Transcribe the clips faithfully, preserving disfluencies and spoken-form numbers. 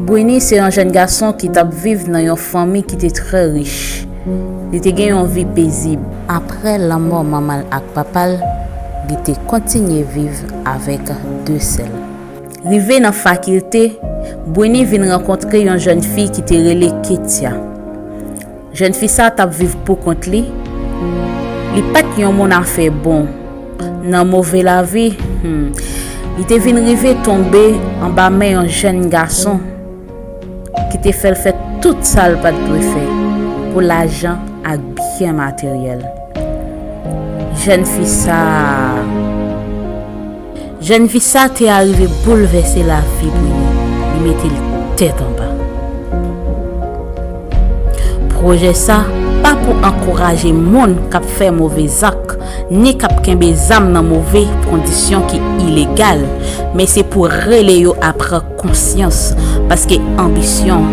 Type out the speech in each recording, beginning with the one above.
Brini se yon jèn gason ki t ap viv nan yon fanmi ki te trè rich. Li te gen yon vi pezib. Apre lanmò manman l ak papa l, li te kontinye viv avèk de sè l. Rive nan fakilte, Brini vin rankontre yon jèn fi ki te rele Ketia. Jèn fi sa t ap viv poukont li. Li pa t yon moun afè bon. Nan move lavi, hmm, li te vin rive tonbe anba men yon jèn gason ki te fè l fè tout sa l pa t dwe fè pou lajan ak byen materyèl. Jèn fi sa a, jèn fi sa te arive boulvèse lavi Brini, li mete l tèt anba. Pwojè sa pa pou ankouraje moun k ap fè move zak, ni k ap kenbe zam nan move kondisyon ki ilegal, men se pou rele yo a pran konsyans, paske anbisyon,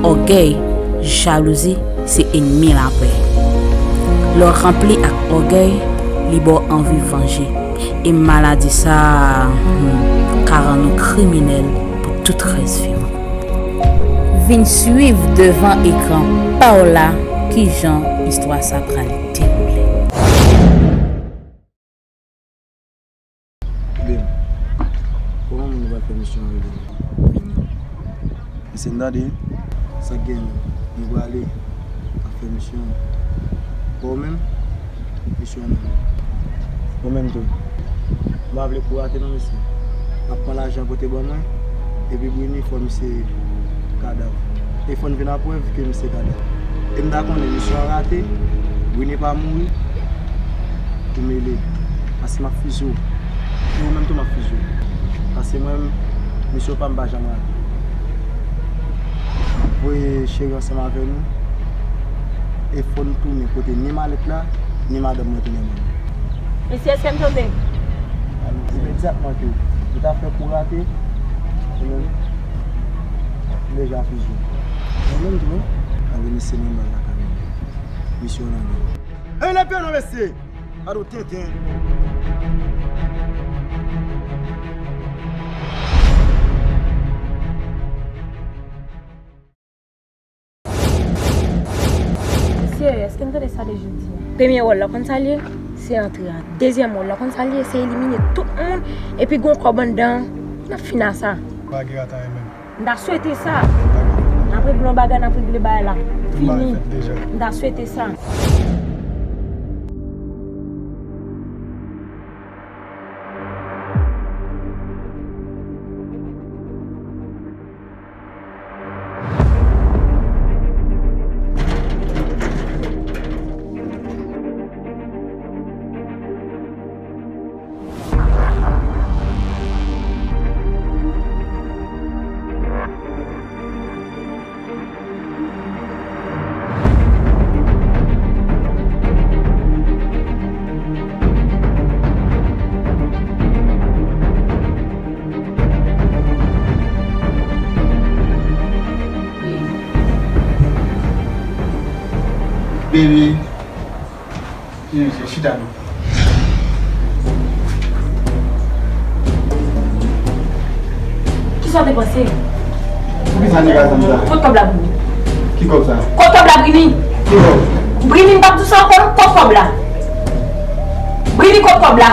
ògèy, jalouzi se ènmi lapè. Lè w ranpli ak ògèy, li ba w anvi vanje. E maladi sa a, hmm, ka rann ou kriminèl pou tout rès vi w. Vin swiv devan ekran pa w la kijan istwa sa pral dewoule. Bim, kòman moun nou pral fè misyon an rele nou? Vini. Mesye, n tande. Sa k gen, nou prale ap fè misyon an. Bon, ou menm, misyon an nan men w. Ou menm tou. M pa vle kou rate non, mesye. N ap pran lajan pote ban mwen, epi Brini fò misye kadav. E fò n vin a prèv ke misye kadav. E m ta konnen misyon an rate, Brini pa mouri, ou mele. Paske m ap fizye w. E ou menm tou m ap fizye w. Paske mwen, misyon pa m pa janm rate. Voye cheri ansanm avè nou. E fò n tounen pote ni malèt la, ni madanm mwen tounen ban nou. Mesye, èske n tande? Imedyatman ke nou ta fè kou rate, ou menm, ou deja fizye. Ou menm tou, non? Alò, mesye, nan bal la ka mennen. Misyon nan men. Enlepe non, mesye! Ado tenten. Mesye, èske n tande sa de jodi a? Premye wòl la, konn sa l ye? Se antre a. Dezyèm wòl la, konn sa l ye? Se elimine tout moun, epi gon kòb anndan an. N ap fin a sa. Pa gen ata menm. M ta swete sa. N ap regle yon bagay, n ap regle bagay la. Fini. M ta swete sa. Baby. Chita non. Kisa w te panse? Poukisa nèg la konn sa? Kot kòb la, Brini? Ki kòb sa? Kot kòb la, Brini? Ki kòb? Brini, m p ap di w sa ankò non, kot kòb la? Brini, kot kòb la?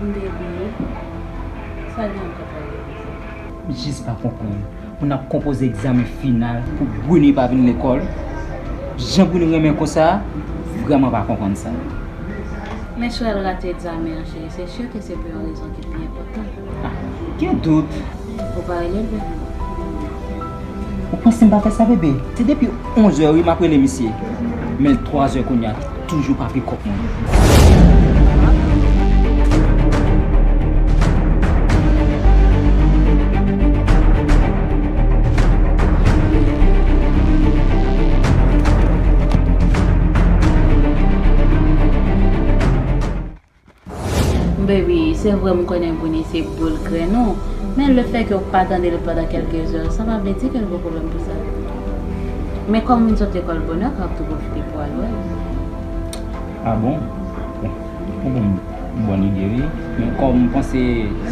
Baby, sa gen ankò pale konsa? M jis pa konprann. Moun ap konpoze egzamen final pou Bruny pa vin lekòl. Jan Bruny renmen konsa, vrèman pa konprann sa. Men si w al rate egzamen an, cheri, se si ke se pou yon rezon ki pi enpòtan. Ah, gen dout. Ou pa rele l, baby? Ou panse m pa fè sa, bebe? Se depi onz è, wi, m ap rele misye. Men l twa zè kounye a, toujou pa pikòp mwen. Baby, se vre m konnen Bruny se boul grenn ou, men le fait que ou pa tande l pandan kèlke zè, sa pa vle di ke l gen pwoblèm pou sa. Men kòm Bruny sot lekòl bonè, w ap tou pwofite pou w al wè l. Ah bon? Bon, ou ban m yon bòn ide, wi. Men kòm m panse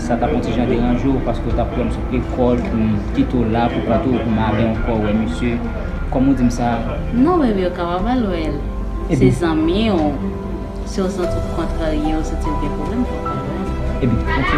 sa t ap yon ti jan deranje w, paske w t ap wè m sot lekòl pou m kite w la pou kont ou, pou m ale ankò wè misye. Kòm ou di m sa. Non, baby, ou kapab al wè l. Se zanmi w. Si w santi w kontrarye, w santi w gen pwoblèm, fò w al wè l. Ebyen, ok.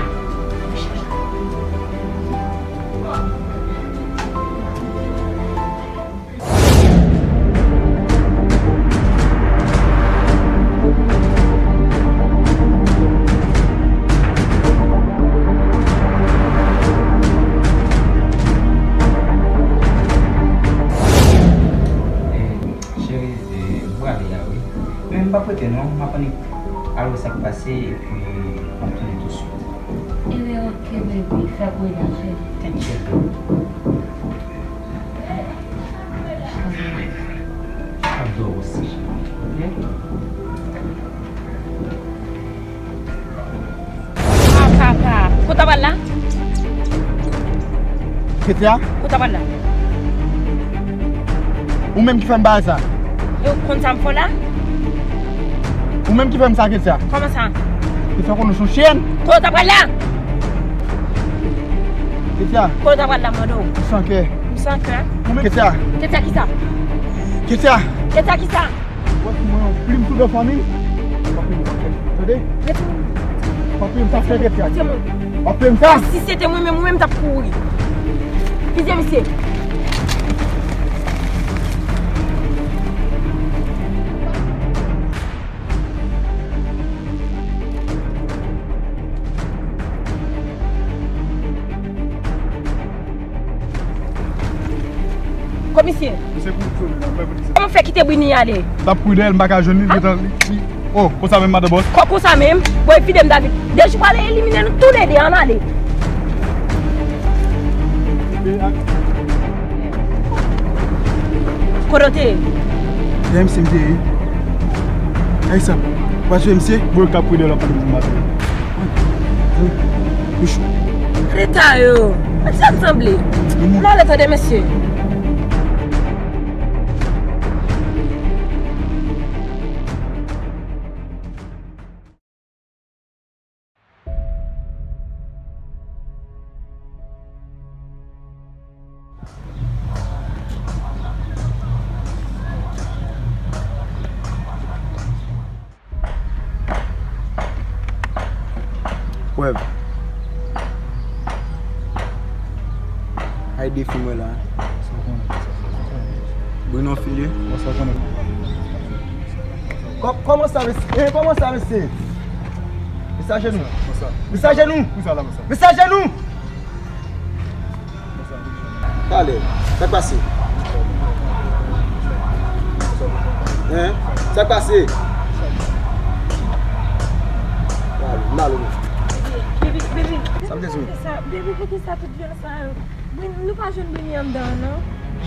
Cheri, e, m prale la, wi. Men m p ap rete non, m ap annik al wè sa k pase, epi m ap tounen tousuit. Ebyen, ok, baby, fè prida, cheri. Thank you, baby. M adore w osi, cheri. Ok? Ah, papa. Kote w pral la? Ketia? Kote w pral la? Ou menm ki fè m bagay sa. E ou konn sa m fè w la? Ou menm ki fè m sa, Ketia. Kòman sa? Ketia, konnen w se yon chyèn. Kote w pral la? Ketia. Kote w pral la, m mande w? M san kè. M san kè? Ou menm. Ketia. Ketia kisa? Ketia. Ketia kisa? Ou wè si mwen yon plim sou do fanmi, w ap peye m sa. Tande? Rete. W ap peye m sa, Ketia. Rete. W ap peye m sa. Si se te mwen menm, mwen menm t ap kouri. Kite misye. Komisè. Kòman w fè kite Bruny ale? T ap kouri dèyè l, m pa ka jwenn li, li gentan, li, li, oh, konsa menm, madan bòs. Kò konsa menm? Bon, epi de m David. Dejou pral elimine nou toulede, ann ale. Kote w te ye? Dèyè misye m te ye. Ay sa, w pa tcheke misye? Bon, yo k ap kouri dèyè l ap pale pou m maten. Reta yo. Sa m sanble. Non, ale tande, mesye. Prèv. Ay defi mwen la. Bruno Filye. Kò-, kòman sa, mesye? Eh, kòman sa, mesye? Mesye ajenou. Mesye ajenou. Mesye ajenou. Pale, sa k pase? Hein? Sa k pase? Pale, m pale, non. Baby, baby, baby, poukisa tout vyolans sa yo? Brin-, nou pa jwenn Brini anndan an, non.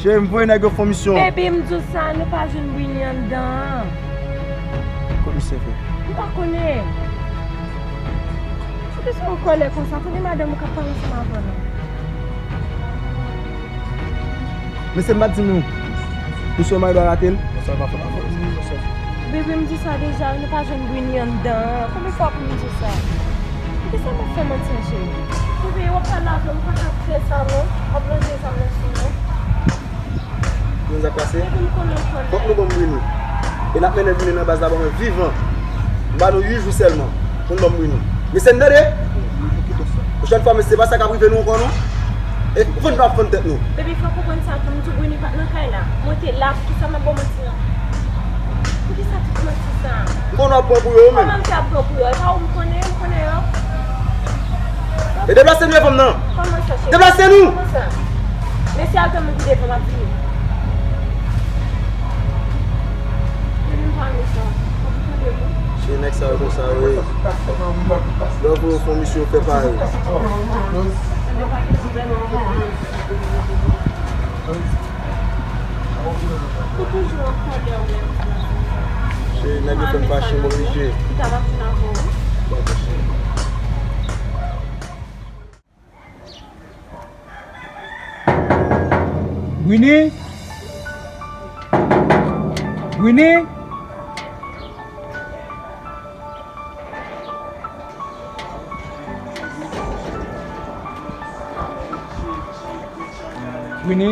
Cheri, m voye nèg yo fè yon misyon. Baby, m di w sa, nou pa jwenn Brini anndan an. Kot misye fè? M pa konnen. Poukisa w an kòlè konsa? Tande madanm ou k ap pale ansanm avè w, non. Mesye, m pa t di nou. Misye, w mari dwa rate l? Mesye, pa fè la fòt, mesye. Baby, m di sa deja, nou pa jwenn Brini anndan an. Konbyen fwa pou m di w sa? Poukisa m ap fè manti an, cheri? Baby, w ap pale avè m, ou pa ka fè sa non. W ap ranje zam nan sou mwen. Konn sa k pase? Baby, m konnen w konnen. Fòk nou ban m Brini. E n ap mennen Brini nan baz la ban mwen vivan. M ba nou uit jou sèlman pou n ban m Brini. Mesye, n tande? Pwochèn fwa, mesye, se pa sa k ap rive nou ankò, non. E fann nou ap fann tèt nou. Baby, fò w konprann sa tou. M di w Brini pa t nan kay la. Mwen te la, poukisa m ap ba w manti an? Poukisa tout manti sa? M konnen w ap pran pou yo, menm. Kòman m fè ap pran pou yo? E pa ou m konnen, m konnen yo. E deplase nou, fanm nan. Kòman sa, cheri? Deplase nou! Kòman sa? Mesye, al tann mwen pi devan, m ap vini. Depi m pa mesan, fòk ou tande mwen. Se nèg sa yo konsa yo ye. Lè w voye yon fon, misye yo fè parèy. Ou toujou an kòlè ou menm. Se nèg yo fè m fache, m oblije. Li ka mache nan vo, wi. Brini? Brini? Brini?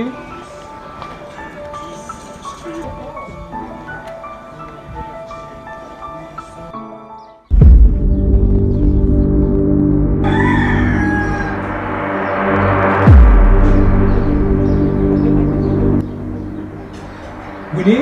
Brini?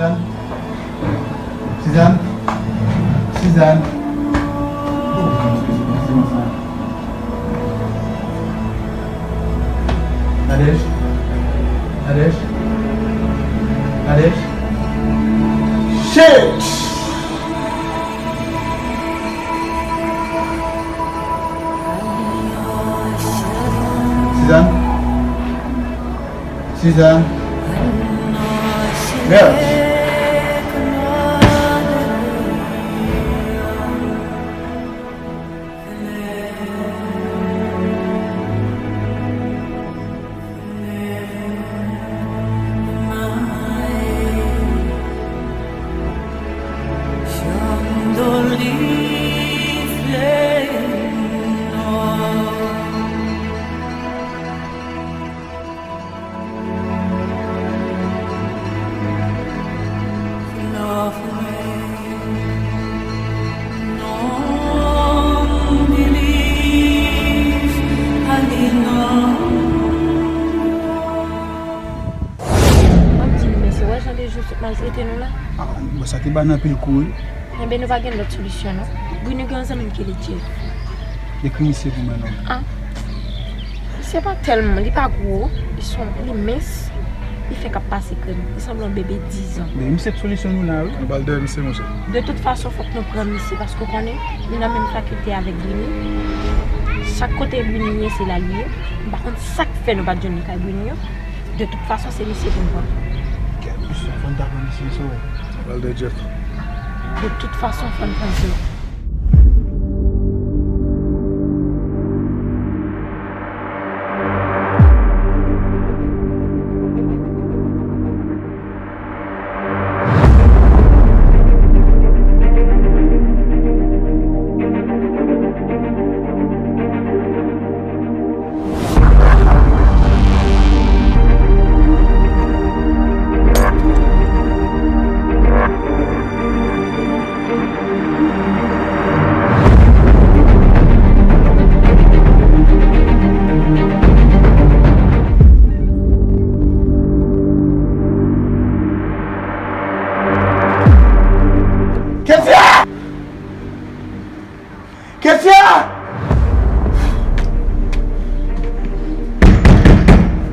Sizàn. Sizàn. Sizàn. Nadège. Nadège. Nadège. Shit! Sizàn. Sizàn. Girls. M ap di nou, mesye, wè jan de jou sot maltrete nou la? Ah, bon, sa te ba n anpil kou, wi. Enben, nou pa gen lòt solisyon, non. Brini gen yon zanmi m ki rele Jeff. Dekri misye pou mwen, non. Ah. Misye pa tèlman, li pa gwo, li son, li mens, li fenk ap pase krèm. Li sanble yon bebe dizan. Men misye k solisyon nou la, wi. Nou ba l dèyè misye, monchè. De tout fason, fòk nou pran misye, paske w konnen, li nan menm fakilte avèk Brini. Chak kote Brini ye, se la li ye. M pa konn sa k fè nou pa t jwenn li kay Brini yo. De tout fason, se misye pou n pran. Kèt, mesye, fò n ta pran misye, mesye. Pral de Jeff. De tout fason, fò n pran Jeff.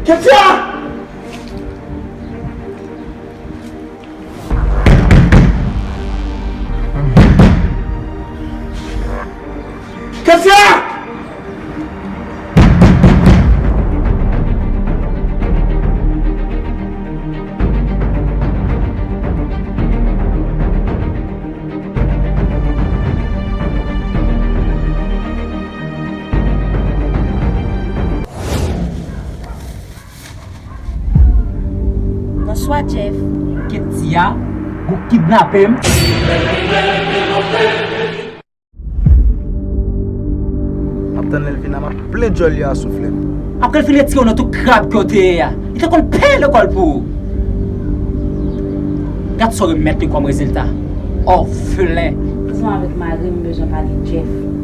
Ketia! Ketia! Bonswa, Jeff. Ketia, ou kidnape m? M ap tann lè l vin la, m ap plen djòl li a soufle. Apre l fin retire w nan tou krab ke w te ye a, li te konn peye lekòl pou ou. Gad sa w remèt li kòm rezilta. Òfelen. Pou fon avèk mari m, m bezwen pale Jeff.